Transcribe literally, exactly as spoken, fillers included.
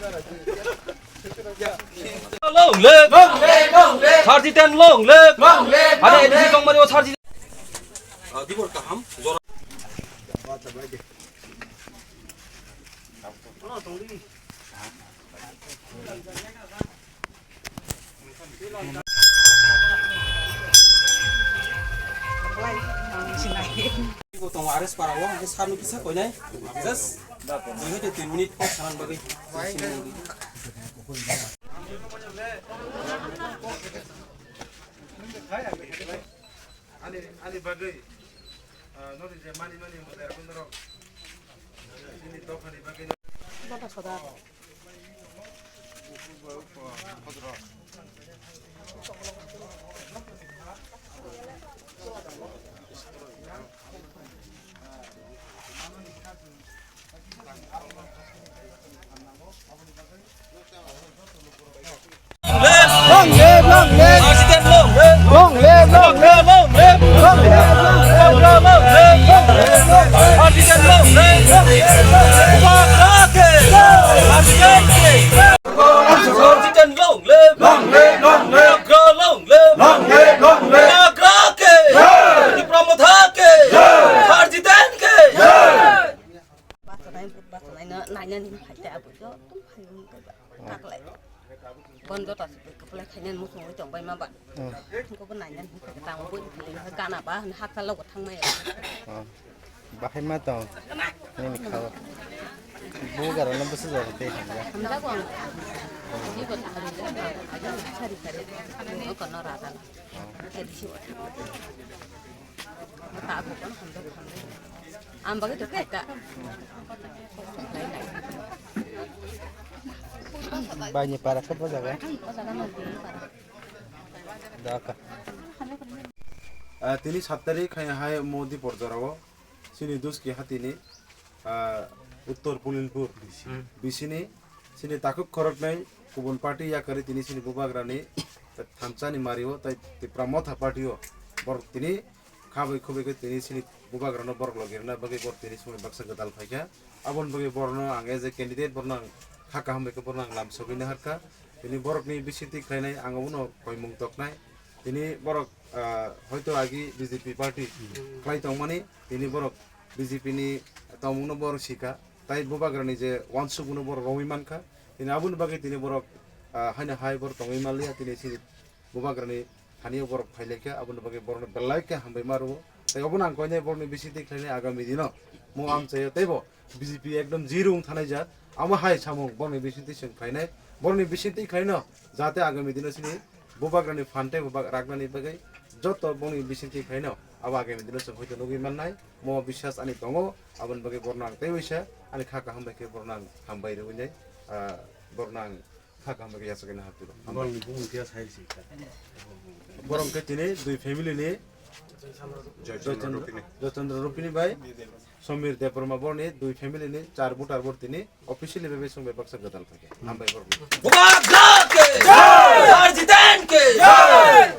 Long live! Long live! Long live! Sarjiten long live! Long live! Ade A D C tongmani o sarji. Ah, dibor kaham, jora. Tongo arrest para o, hwnkhe sir no kisa koinai. Just dui hoite tin minute kok sanan bagwi. Ani, ani bagwi, ah, noni je mani mani mo der kundro. Nini dophani bagwi. Long live, long live. Long live, long live. Long live, long live. Long live, long live. Long live, long live. Long live, long live. Long live, long live. Long live, long live. Long live, long live. Tipra Motha ke. Jai. Sarjiten ke. Jai. Bachalaini, bachalaino nainani phai tei abo joto phai taklai. Bon joto se kwplai khainani muchungwi tongbai ma ba. Hmm. Hwnkhe bo nainani phai tamo bo gana ba hwnwi hakha logo thangmaya. Hmm. Bahai ma tong. Nini khawa. Bo gara no bwsajak tei hamjak. Hamjago ang. Ni bo thari sari sari. Ang kono raja. Hmm. Jadi si. Ang bagwi to khaika. Baini para khe bo jaga. Daka. Ah, tini sat tarik hai, hai mo dipor jorao chini Duski hatini, ah, Uttor Pulinpur bisini, chini takhuk khoroknwi kubun party yakarwi tini chini bubagrani thamsani mario tai Tipra Motha party o borok tini khabai khubai khe tini chini bubagrano borok logi rwna bagwi borok tini somoi baksa gwdal phaikha. Aboni bagwi borokno ang as a candidate borokno ang kha kaham bai khe borokno ang lam sogwi naharkha. Tini borokni bisingtwi khlainai ang abono koimung toknai. Tini borok, ah, hoito agi B J P party khlai tongmani, tini borok B J P ni tongmungno borok sikha. Tai bubagrani je wansukmungno borok romwi mankha. Tini aboni bagwi tini borok, ah, haino hai borok tongwi manliya, tini chini bubagrani thani o borok phailaikha, aboni bagwi borokno belai khe hambai ma rwo. Tei obono ang koinai borokni bisingtwi khlainai agami dino mo amchaio teibo B J P ekdom zero wng thanai jak. Amo hai samung borokni bisingtwi chwng khlainai, borokni bisingtwi khlaino jate agami dino chini bubagrani phan tei bubak raknani bagwi joto borokni bisingtwi khlaino abo agami dino chwng hoito nugwi mannai. Mo biswas ani tongo, aboni bagwi borokno ang tei waisa ani kha kaham bai khe borokno ang hambai rwinai, ah, borokno ang Kha kaham khe yachakgwi nahar tiro. Borokni bumung khe sai si kha. Borok khe tini dui family ni Joy Chandra Rupini. Joy Chandra Rupini bai Somir Debbarma borokni dui family ni char voter bor tini officially bebe song bai baksa gwdal phaikha. Hambai borokni. Bubagra ke jai! Sarjiten ke jai!